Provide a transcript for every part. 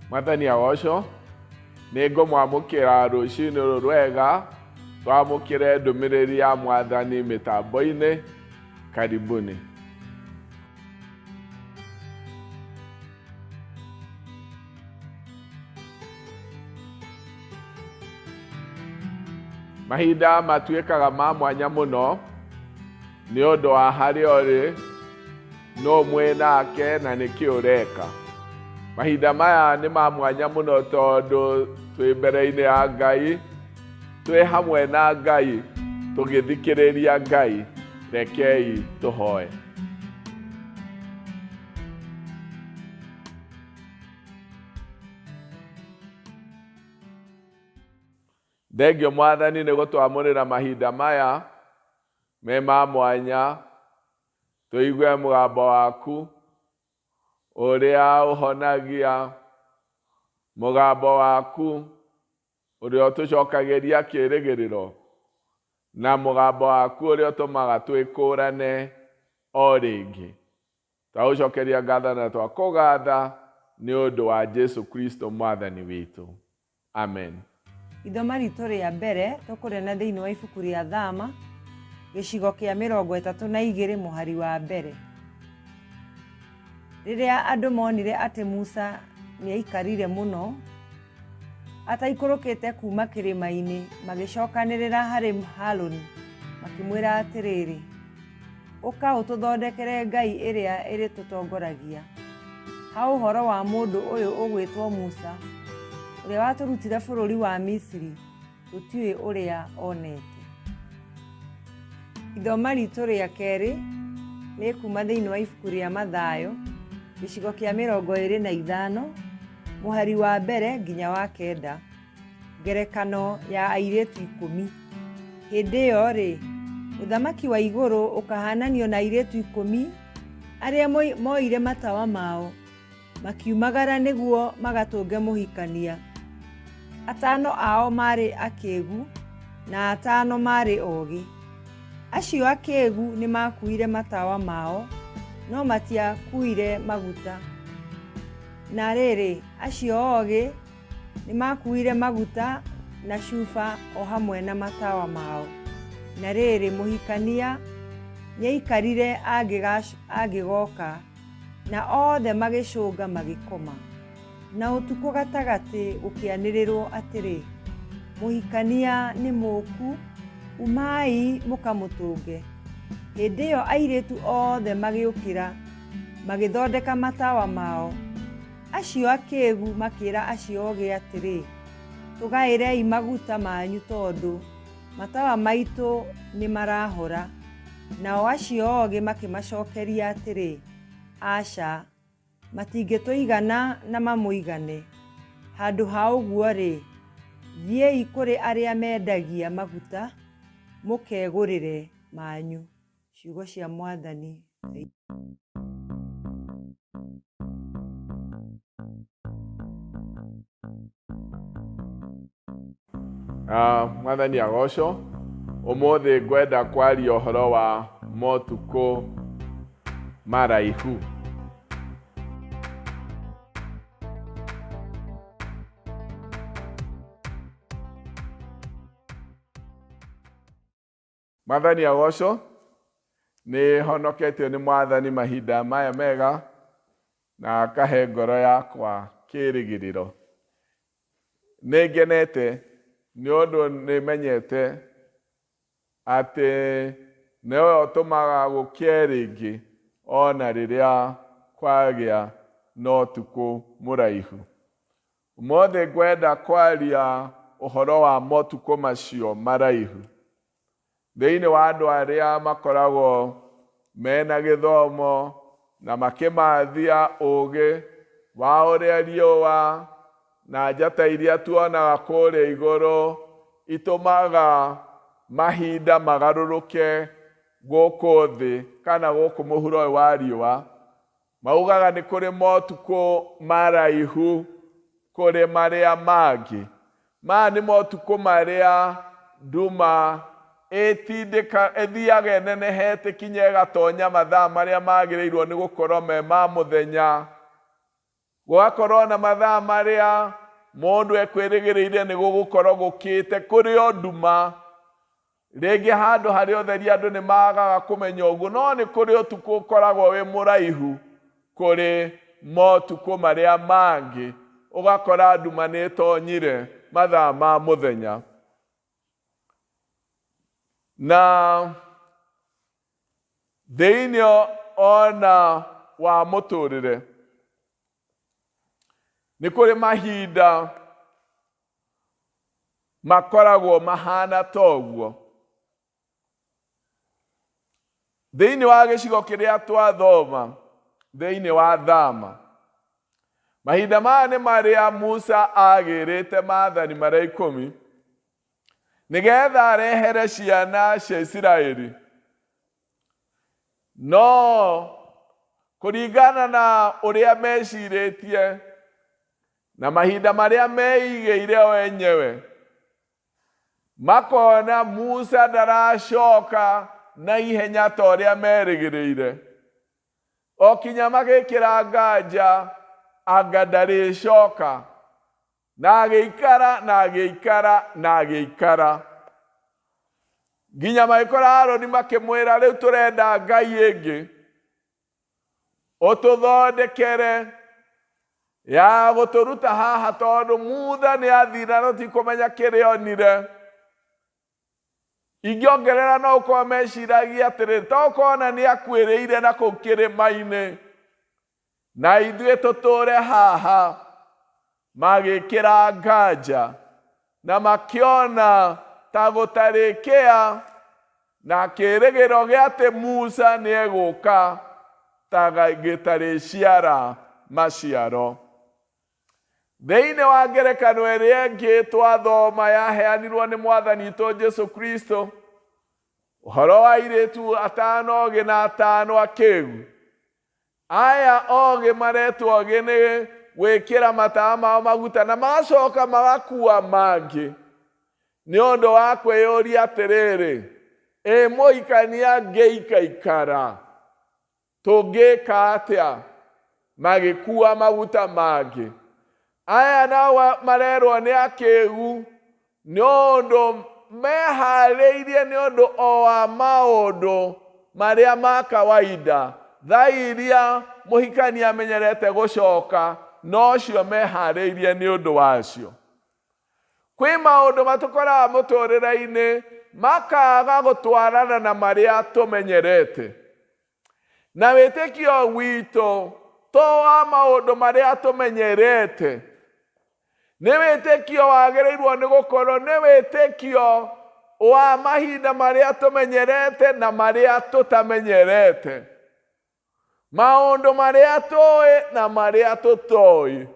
Mwathani agocwo. Nĩ ngũmwamũkĩra rũcinĩ rũrũ rwega, twamũkĩre ndũmĩrĩri ya Mwathani mĩtambo-inĩ. Karibuni. Mahinda matuĩkaga ma mwanya mũno nĩ ũndũ wa harĩa ũrĩ, nũ mwĩ nake na nĩkĩ ũreka. Mahinda maya nĩ ma mwanya mũno tondũ twĩ mbere-inĩ ya Ngai, twĩ hamwe na Ngai, tũgĩthikĩrĩria Ngai. Rekei tũhoe. Thengio Mwathani nĩ gũtwamũrĩra mahinda maya me ma mwanya, tũigue mũgambo waku ũrĩa ũhonagia, mũgambo waku ũrĩa ũtũcokagĩria kĩĩrĩgĩrĩro, na mũgambo waku ũrĩa ũtũmaga twĩkũrane o rĩngĩ. Twagũcokeria ngatho na twakũgatha nĩ ũndũ wa Jesu Kristo Mwathani witũ. Amen. Ithoma ritũ rĩa mbere tũkũrĩona thĩinĩ wa ibuku rĩa Thama, gĩcigo kĩa 32 mũhari wa mbere. Rĩrĩa andũ monire atĩ Musa nĩaikarire mũno ataikũrũkĩte kuuma kĩrĩma-inĩ, magĩcokanĩrĩra harĩ Harũni makĩmwĩra atĩrĩrĩ, Ũka ũtũthondekere ngai ĩrĩa ĩrĩtũtongoragia. Ha ũhoro wa mũndũ ũyũ ũgwĩtwo Musa, ũrĩa watũrutire bũrũri wa Misiri, tũtiũĩ ũrĩa onete. Ithoma ritũ rĩa kerĩ nĩ kuma thĩinĩ wa ibuku rĩa Mathayo, gĩcigo kĩa 25, mũhari wa mbere nginya wa kenda. Ngerekano ya airĩtu ikũmi. Hĩndĩ ĩyo-rĩ, ũthamaki wa igũrũ ũkahaananio na airĩtu ikũmi arĩa moire matawa mao, makiumagara nĩguo magatũnge mũhikania. Atano ao maarĩ akĩgu na atano maarĩ ogĩ. Acio akĩgu nĩmakuire matawa mao, no matiakuire maguta. Na rĩrĩ, acio ogĩ Nĩmakuuire maguta na cuba o hamwe na matawa mao. Na rĩrĩ, mũhikania nĩaikarire angĩgooka, na othe magĩcũnga magĩkoma. Na ũtukũ gatagatĩ gũkĩanĩrĩrwo atĩrĩ, 'Mũhikania nĩ mũũku, umai mũkamũtũnge. Hĩndĩ ĩyo airĩtu othe magĩũkĩra, magĩthondeka matawa mao. Acio akĩĩgu makĩĩra acio oogĩ atĩrĩ, 'Tũgaĩrei maguta manyu tondũ matawa maitũ nĩmarahora. Nao acio oogĩ makĩmacookeria atĩrĩ, 'Aca, matingĩtũigana na mamũigane. Handũ ha ũguo-rĩ, thiĩi kũrĩ arĩa mendagia maguta mũkegũrĩre manyu. Ciugo cia Mwathani. Ah, Mwathani agocwo. Ũmũthĩ ngwenda kwaria ũhoro wa motukũ maraihu. Mwathani agocwo. Nĩ honoketio nĩ Mwathani mahinda maya mega na akahe ngoro yakwa kĩrĩgĩrĩro. Nĩ ngenete nĩ ũndũ nĩ menyete atĩ nĩwe ũtũmaga gũkĩe rĩngĩ ona rĩrĩa kwagĩa na ũtukũ mũraihu. Ũmũthĩ ngwenda kwaria ũhoro wa motukũ macio maraihu. Thĩinĩ wa andũ arĩa makoragwo mena gĩthomo na makĩmathia ũgĩ wa ũrĩa riũa na njata iria tuonaga kũrĩa igũrũ itũmaga mahinda magarũrũke gũkũ thĩ kana gũkũ mũhuro ũyũ wa riũa. Maugaga nĩ kũrĩ motukũ maraihu kũrĩ marĩa mangĩ. Maya nĩ motukũ marĩa nduma ĩtindĩka, ĩthiaga ĩnenehete kinya ĩgatonya mathaa marĩa magĩrĩirwo nĩ gũkorwo me ma mũthenya. Gũgakorwo na mathaa marĩa mũndũ ekwĩrĩgĩrĩire nĩ gũgũkorwo gũkĩte kũrĩ o nduma. Rĩngĩ handũ harĩa ũtheri andũ nĩ magaga kũmenya ũguo, no nĩ kũrĩ ũtukũ ũkoragwo wĩ mũraihu kũrĩ motukũ marĩa mangĩ, ũgakora nduma nĩ ĩtonyire mathaa ma mũthenya. Na thĩinĩ ona wa mũtũrĩre nĩ kũrĩ mahinda makoragwo mahana ta ũguo. Thĩinĩ wa gĩcigo kĩrĩa twathoma thĩinĩ wa Thama, mahinda maya nĩ marĩa Musa agĩrĩte maathani marĩa ikũmi nĩgetha arehere ciana cia Isiraeli. No kũringana na ũrĩa mecirĩtie na mahinda marĩa meigĩire o enyewe, makona Musa ndaracoka na ihenya ta ũrĩa merĩgĩrĩire. O kinya magĩkĩra nganja anga ndarĩcoka. Na agĩikara na agĩikara na agĩikara nginya magĩkora Harũni makĩmwĩra, rĩu tũrenda ngai ĩngĩ ũtũthondekere ya gũtũruta haha, tondũ Mutha nĩ athira na tũtikũmenya kĩrĩa onire. Ingĩongerera no ũkorwo meciragia atĩrĩrĩ, to ũkona nĩ akuĩrĩire na kũu kĩrĩma-inĩ na ithuĩ tũtũre haha. Magĩkĩra nganja na makĩona ta gũtarĩkĩa na kĩrĩgĩro gĩa atĩ Musa nĩ egũka ta gĩtarĩciara maciaro. Thĩinĩ wa ngerekano ĩrĩa ĩngĩ twathoma yaheanirwo nĩ Mwathani witũ Jesu Kristo, ũhoro wa airĩtu atano ogĩ na atano akĩgu. Aya ogĩ maretwo ogĩ nĩ gwĩkĩra matawa mao maguta na magacoka magakua mangĩ nĩ ũndũ wa kwĩyũria atĩrĩrĩ, ĩ mũhikania angĩikaikara Tũngĩka atĩa? Magĩkuua maguta mangĩ. Aya nao marerwo nĩ akĩgu nĩ ũndũ meharĩirie nĩ ũndũ o wa maũndũ marĩa ma kawaida, thaa iria mũhikania amenyerete gũcoka nocio meharĩirie nĩ ũndũ wacio. Kwĩ maũndũ matũkoraga mũtũrĩre-inĩ makaga gũtwarana na marĩa tũmenyerete. Na wĩtĩkio witũ to wa maũndũ marĩa tũmenyerete. Nĩ wĩtĩkio wagĩrĩirwo nĩ gũkorwo nĩ wĩtĩkio wa mahinda marĩa tũmenyerete na marĩa tũtamenyerete. Maũndũ marĩa tũĩ na marĩa tũtoĩ.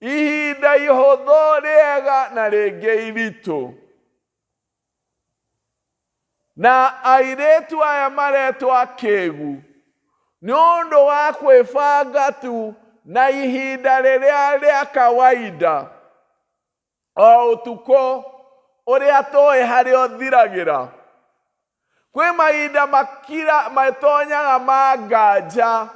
Ihinda ihũthũ rĩega na rĩngĩ iritũ. Na airĩtu aya maretwo akĩgu nĩ ũndũ wa kwĩbanga tu na ihinda rĩrĩa rĩa kawaida o ũtukũ ũrĩa tũĩ harĩa ũthiragĩra. Kwĩ mahinda makira matonyaga ma nganja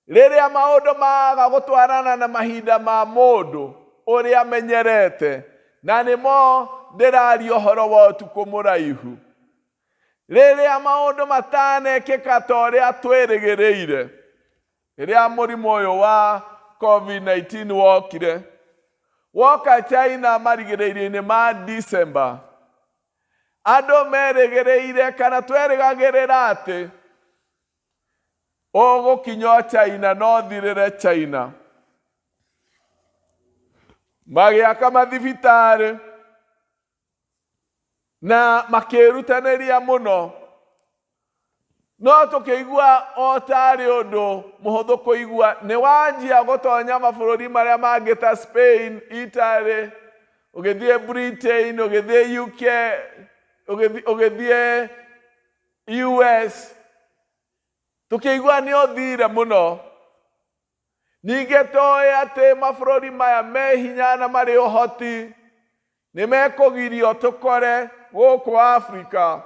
rĩrĩa maũndũ maga gũtwarana na mahinda ma mũndũ ũrĩa amenyerete, na nĩmo ndĩraria ũhoro wa ũtukũ mũraihu. Rĩrĩa maũndũ matanekĩka ta ũrĩa twĩrĩgĩrĩire, rĩrĩa mũrimũ ũyũ wa COVID-19 wokire, woka China marigĩrĩrio-inĩ ma December, Andũ merĩgĩrĩire kana twerĩgagĩrĩra atĩ ũgũkinya o China no ũthirĩre China. Magĩaka mathibitarĩ na makĩĩrutanĩria mũno. No tũkĩigua o tarĩ ũndũ mũhũthũ kũigua nĩ wanjia gũtonya mabũrũri marĩa mangĩ ta Spain, Italy, ũgĩthiĩ Britain, ũgĩthiĩ UK, ũgĩthiĩ US, tũkĩigua nĩ ũthire mũno. Ningĩ tũĩ atĩ mabũrũri maya me hinya na marĩ ũhoti nĩ mekũgirio tũkore gũkũ Afrika.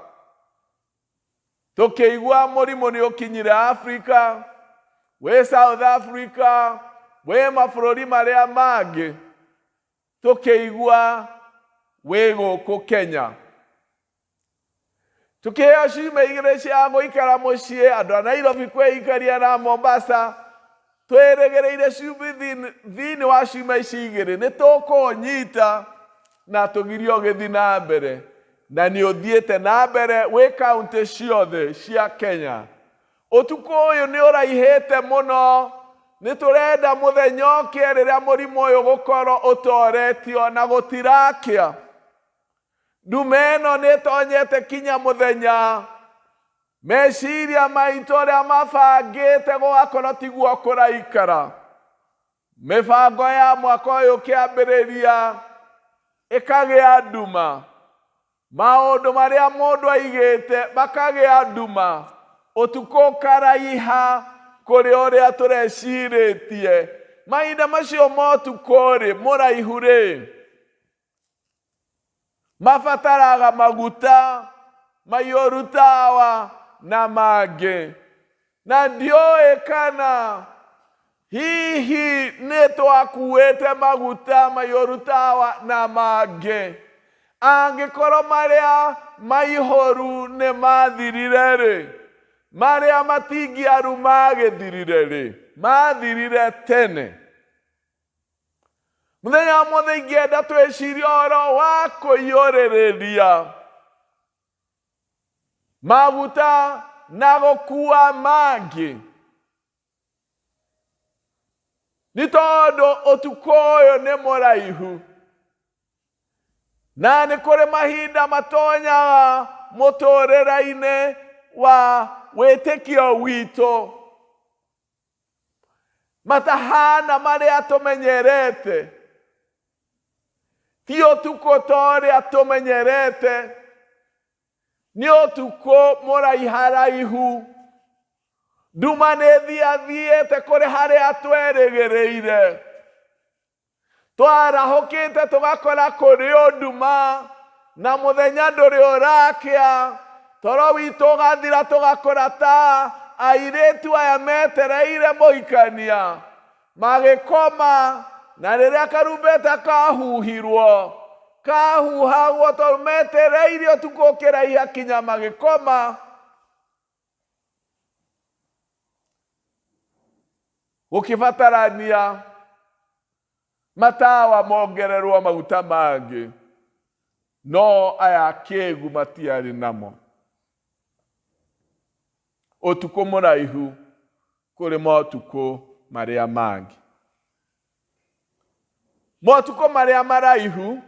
Tũkĩigua mũrimũ nĩ ũkinyire Afrika, wĩ South Africa, Wĩ mabũrũri marĩa mangĩ, tũkĩigua wĩ gũkũ Kenya. Tũkĩheo ciumia igĩrĩ cia gũikara mũciĩ, andũ a Nairobi kwĩikaria na Mombasa, twĩrĩgĩrĩire ciumia thĩinĩ wa ciumia ici igĩrĩ nĩ tũkũnyita na tũgirio gĩthiĩ na mbere, na nĩ ũthiĩte na mbere wĩ kaũntĩ ciothe cia Kenya. Ũtukũ ũyũ nĩ ũraihĩte mũno, nĩ tũrenda mũthenya ũkĩe rĩrĩa mũrimũ ũyũ gũkorwo ũtoretio na gũtirakĩa. Ndume ĩno nĩ ĩtonyete kinya mũthenya, meciria maitũ ũrĩa mabangĩte gũgakorwo tiguo kũraikara. Mĩbango ya mwaka ũyũ ũkĩambĩrĩria ĩkagĩa nduma. Maũndũ marĩa mũndũ aigĩte makagĩa nduma, ũtukũ ũkaraiha kũrĩ ũrĩa tũrecirĩtie. Mahinda macio ma ũtukũ-rĩ, mũraihu-rĩ, mabataraga maguta, maiyũru tawa na mangĩ. Na ndiũĩ kana hihi nĩ twakuĩte maguta maiyũru tawa na mangĩ. Angĩkorwo marĩa maihũru nĩ mathirire-rĩ, marĩa matingiaru magĩthirire-rĩ, mathirire tene. Mũthenya wa mũthĩ ingĩenda twĩcirie ũhoro wa kũiyũrĩrĩria maguta na gũkua mangĩ, nĩ tondũ ũtukũ ũyũ nĩ mũraihu na nĩ kũrĩ mahinda matonyaga mũtũrĩre-inĩ wa wĩtĩkio witũ matahana marĩa tũmenyerete. Ti ũtukũ ta ũrĩa tũmenyerete, nĩ ũtukũ mũraiharaihu. Nduma nĩ ĩthiathiĩte kũrĩ harĩa twerĩgĩrĩire. Twarahũkĩte tũgakora kũrĩ o nduma, na mũthenya ndũrĩ ũrakĩa. Toro witũ ũgathira tũgakora ta airĩtu aya metereire mũhikania magĩkoma, na rĩrĩa karumbeta kahuhirwo, kahuhagwo tondũ metereire ũtukũ ũkĩraiha kinya magĩkoma. Gũkĩbatarania matawa mongererwo maguta mangĩ, no aya akĩgu matiarĩ namo. Ũtukũ mũraihu kũrĩ motukũ marĩa mangĩ. Motukũ marĩa maraihu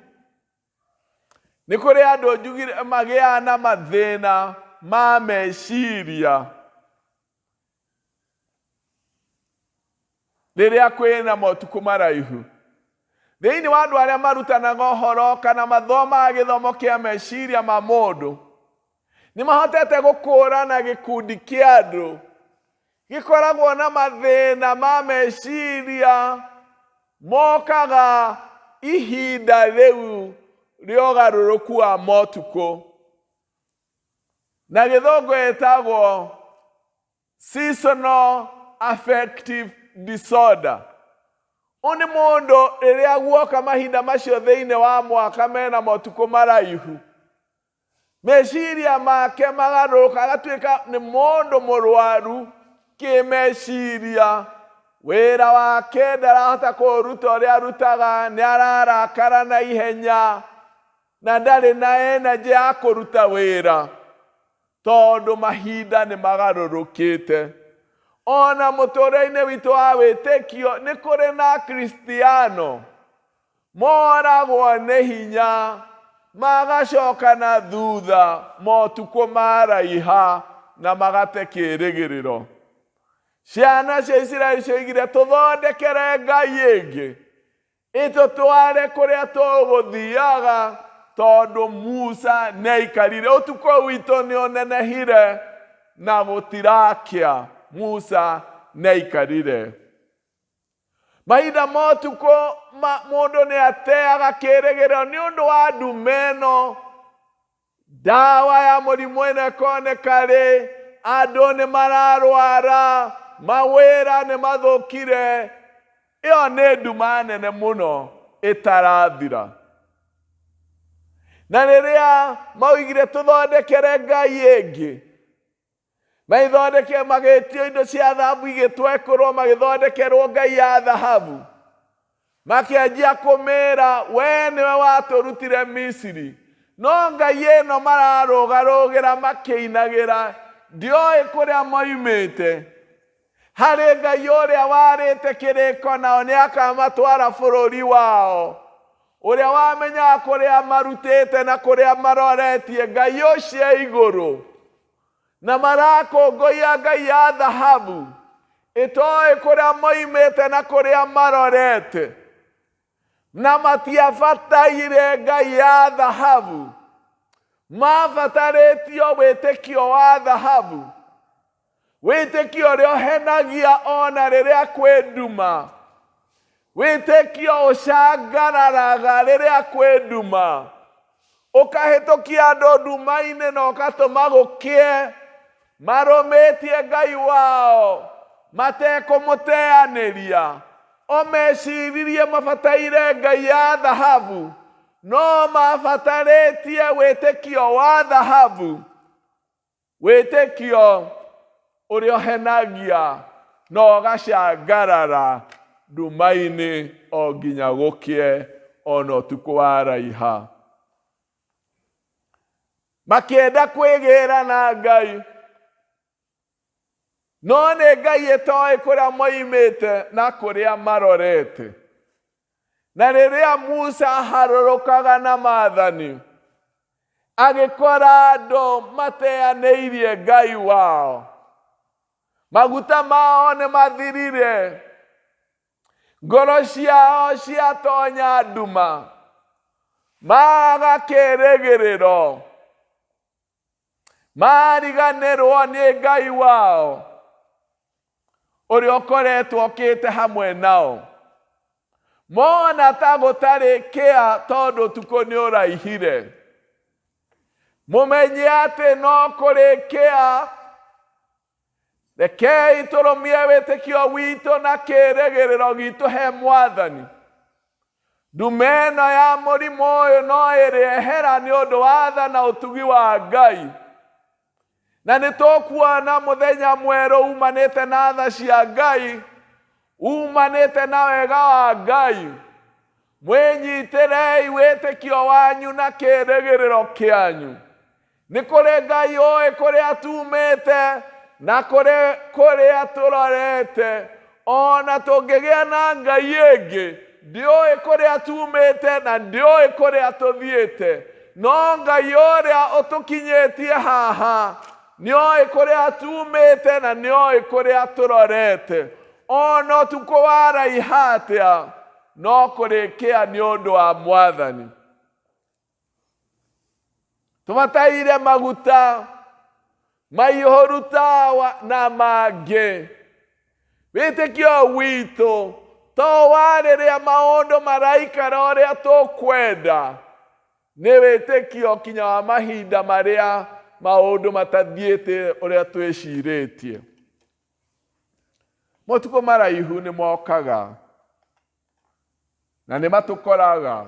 nĩ kũrĩ andũ njugire magĩaga na mathĩna ma meciria rĩrĩa kwĩna motukũ maraihu. Thĩinĩ wa andũ arĩa marutanaga ũhoro kana mathomaga gĩthomo kĩa meciria ma mũndũ, nĩ mahotete gũkũrana gĩkundi kĩa andũ gĩkoragwo na mathĩna ma meciria mokaga ihinda rĩu rĩa ũgarũrũku wa motukũ. Na gĩthũngũ ĩtagwo seasonal affective disorder. Ũyũ nĩ mũndũ rĩrĩa guoka mahinda macio thĩinĩ wa mwaka mena motukũ maraihu, meciria make magarũrũka, agatuĩka nĩ mũndũ mũrwaru kĩmeciria. Wĩra wake ndarahota kũũruta ũrĩa arutaga, nĩ ararakara na ihenya na ndarĩ na energy ya kũruta wĩra tondũ mahinda nĩ magarũrũkĩte. Ona mũtũrĩre-inĩ witũ wa wĩtĩkio nĩ kũrĩ na Akristiano moragwo nĩ hinya magacoka na thutha motukũ maraiha na magate kĩĩrĩgĩrĩro. Ciana cia Isiraeli cioigire tũthondekere ngai ĩngĩ ĩtũtware kũrĩa tũgũthiaga, tondũ Musa nĩaikarire ũtukũ witũ nĩũnenehire na gũtirakĩa. Musa nĩaikarire. Mahinda ma ũtukũ mũndũ nĩ ateaga kĩĩrĩgĩrĩro nĩ ũndũ wa nduma ĩno. Ndawa ya mũrimũ ĩno ĩkoneka rĩ, andũ nĩ mararwara, mawĩra nĩ mathũkire. Ĩyo nĩ nduma nene mũno ĩtarathira. Na rĩrĩa maoigire tũthondekere ngai ĩngĩ, maithondeke magĩtio indo cia thahabu igĩtwekũrwo, magĩthondekerwo ngai ya thahabu. Makĩanjia kũmĩra, we nĩwe watũrutire Misiri. No ngai ĩno mararũgarũgĩra makĩinagĩra, ndioĩ kũrĩa moimĩte. Harĩ Ngai ũrĩa warĩte kĩrĩko nao nĩ akamatwara bũrũri wao, ũrĩa wamenyaga kũrĩa marutĩte na kũrĩa maroretie, Ngai ũcio e igũrũ. Na marakũngũiya ngai ya thahabu ĩtoĩ kũrĩa moimĩte na kũrĩa marorete, na matiabataire ngai ya thahabu, mabatarĩtio wĩtĩkio wa thahabu, wĩtĩkio ũrĩa ũhenagia ona rĩrĩa kwĩ nduma, wĩtĩkio ũcangararaga rĩrĩa kwĩ nduma, ũkahĩtũkia andũ nduma-inĩ na ũgatũma gũkĩe, marũmĩtie Ngai wao matekũmũteanĩria. O meciririe mabataire ngai ya thahabu, no mabatarĩtie wĩtĩkio wa thahabu. Wĩtĩkio ũrĩa ũhenagia na ũgacangarara nduma-inĩ o nginya gũkĩe o na ũtukũ waraiha. Makĩenda kwĩgĩra na Ngai, no nĩ Ngai ĩtoĩ kũrĩa moimĩte na kũrĩa marorete. Na rĩrĩa Musa aharũrũkaga na maathani, agĩkora andũ mateanĩirie Ngai wao. Maguta mao nĩ mathirire, ngoro ciao ciatonya nduma, maaga kĩĩrĩgĩrĩro, mariganĩrwo nĩ Ngai wao ũrĩa ũkoretwo okĩte hamwe nao. Mona ta gũtarĩ kĩa tondũ ũtukũ nĩ ũraihire. Mũmenye atĩ no kũrĩ kĩa. Rekei tũrũmie wĩtĩkio witũ na kĩĩrĩgĩrĩro gitũ he Mwathani. Ndume ĩno ya mũrimũ ũyũ no ĩrĩehera nĩ ũndũ wa tha na ũtugi wa Ngai. Na nĩ tũkuona mũthenya mwerũ umanĩte na tha cia Ngai, umanĩte na wega wa Ngai. Mwĩnyitĩrei wĩtĩkio wanyu na kĩĩrĩgĩrĩro kĩanyu. Nĩ kũrĩ Ngai ũĩ kũrĩa tumĩte na kũrĩ kũrĩa tũrorete. O na tũngĩgĩa na ngai ĩngĩ, ndiũĩ kũrĩa tumĩte na ndiũĩ kũrĩa tũthiĩte, no Ngai ũrĩa ũtũkinyĩtie haha nĩoĩ kũrĩa tumĩte na nĩoĩ kũrĩa tũrorete. O na ũtukũ waraiha atĩa, no kũrĩkĩa nĩ ũndũ wa Mwathani. Tũbataire maguta maihũru tawa na mangĩ. Wĩtĩkio witũ to wa rĩrĩa maũndũ maraikara ũrĩa tũkwenda, nĩ wĩtĩkio kinya wa mahinda marĩa maũndũ matathiĩte ũrĩa twĩcirĩtie. Motukũ maraihu nĩ mokaga na nĩ matũkoraga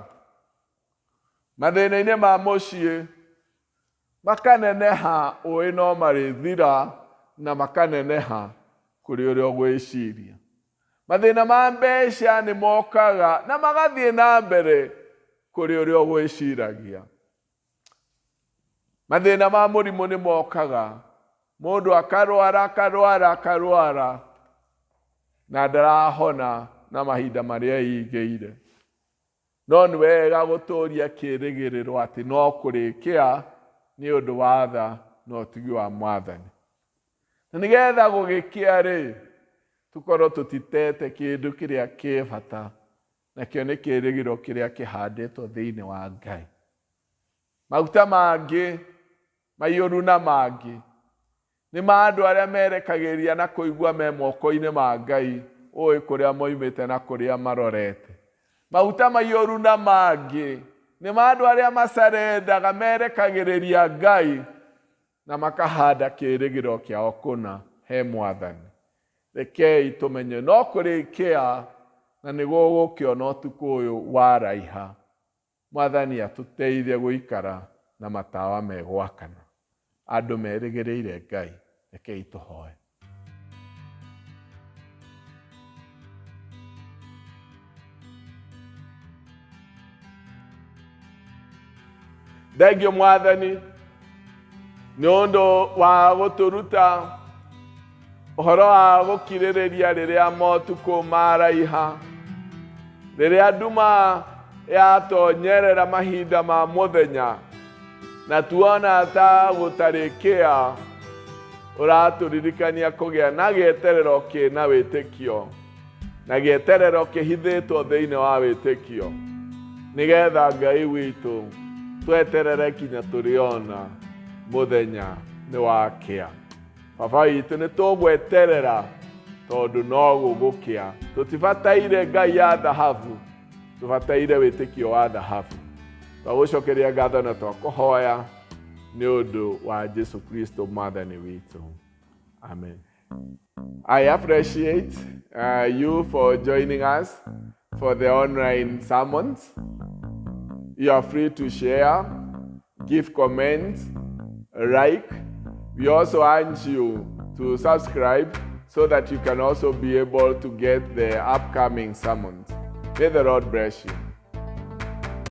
mathĩna-inĩ ma mũciĩ, makaneneha ũĩ no marĩthira na makaneneha kũrĩ ũrĩa ũgwĩciria. Mathĩna ma mbeca nĩ mokaga na magathiĩ na mbere kũrĩ ũrĩa ũgwĩciragia. Mathĩna ma mũrimũ nĩ mokaga, mũndũ akarwara akarwara akarwara na ndarahona na mahinda marĩa eigĩire. No nĩ wega gũtũria kĩĩrĩgĩrĩro atĩ no kũrĩkĩa nĩ ũndũ wa tha na ũtugi wa Mwathani. Na nĩgetha gũgĩkĩa rĩ, tũkorwo tũtitete kĩndũ kĩrĩa kĩ bata, nakĩo nĩ kĩĩrĩgĩrĩro kĩrĩa kĩhandĩtwo thĩinĩ wa Ngai. Maguta mangĩ maiyũru na mangĩ nĩ ma andũ arĩa merekagĩria na kũigua me moko-inĩ ma Ngai, ũĩ kũrĩa moimĩte na kũrĩa marorete. Maguta maiyũru na mangĩ nĩ ma andũ arĩa macarendaga, merekagĩrĩria Ngai na makahanda kĩĩrĩgĩrĩro kĩao kũna he Mwathani. Rekei tũmenye no kũrĩkĩa Na nĩguo ũgũkĩona ũtukũ ũyũ waraiha. Mwathani atũteithie gũikara na matawa megwakana. Andũ merĩgĩrĩire Ngai. Rekei tũhoe. Thengio Mwathani nĩ ũndũ wa gũtũruta ũhoro wa gũkirĩrĩria rĩrĩa motukũ maraiha, rĩrĩa nduma yatonyerera mahinda ma mũthenya na tuona ta gũtarĩkĩa, ũratũririkania kũgĩa na gĩeterero kĩna wĩtĩkio na gĩeterero kĩhithĩtwo thĩinĩ wa wĩtĩkio, nĩgetha Ngai witũ tweterere kinya tũrĩona mũthenya nĩ wakĩa. Baba witũ, nĩ tũgweterera tondũ no gũgũkĩa. Tũtibataire ngai ya thahabu, tũbataire wĩtĩkio wa thahabu. Twagũcokeria ngatho na twakũhoya nĩ ũndũ wa Jesu Kristo Mwathani witũ, amen. I appreciate you for joining us for the online sermons. You are free to share, give comments, like. We also urge you to subscribe so that you can also be able to get the upcoming sermons. May the Lord bless you.